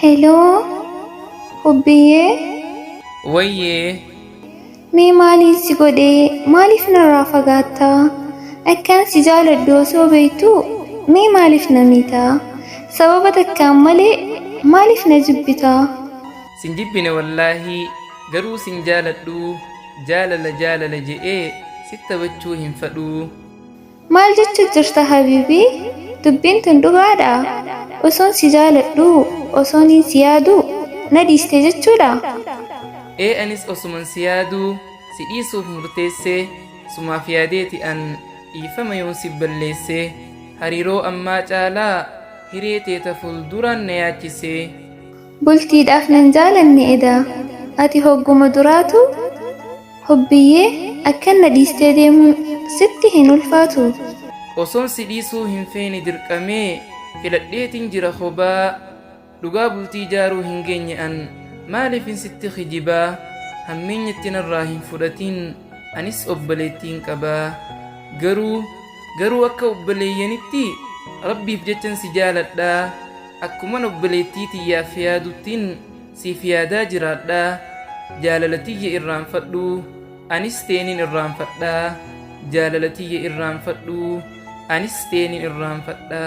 Heloo hubbiyyee. Wayyee. Mee maaliin si godhee maaliif narraa fagaattaa? Akkaan si jaaladhu osoo beektuu mee maaliif na miitaa? Sababa takkaan malee maaliif na jibbitaa? Sin jibbine wallaahii garuu sin jaaladhuu jaalala jaalala je'ee sit taphachuu hin fadhuu. Maal jechu jirta habiibii? Dubbiin tun dhugaadhaa? Osoon si jaaladhuu, osooniin si yaaduu na dhiiste jechuudhaa? Ee anis osuman si yaaduu si dhiisuuf murteessee sumaaf yaadeeti an dhiifama yoon si balleessee hariiroo ammaa caalaa hiree tee ta fuulduraan na yaachisee. Bultiidhaaf nan jaalanne edaa ati hogguma duraatuu Hubbiyyee akkan na dhiistee deemuun sitti hin ulfaatuu? Osoon si dhiisuu hin feene dirqamee filadheetin jira kobaa Dhugaa bultii ijaaruu hin geenye an maaliifin sitti kijibaa Hammeenyatti narraa hin fudhatin anis obboleettiin qabaa Garuu garuu akka obboleeyyanitti Rabbiif jechan si jaaladha Akkuman obboleettii tiyyaaf yaaduttin siif yaadaa jiraadha Jaalala tiyya irraanfadhu anis teenin irraanfadha Jaalala tiyya irraanfadhu anis teenin irraanfadha.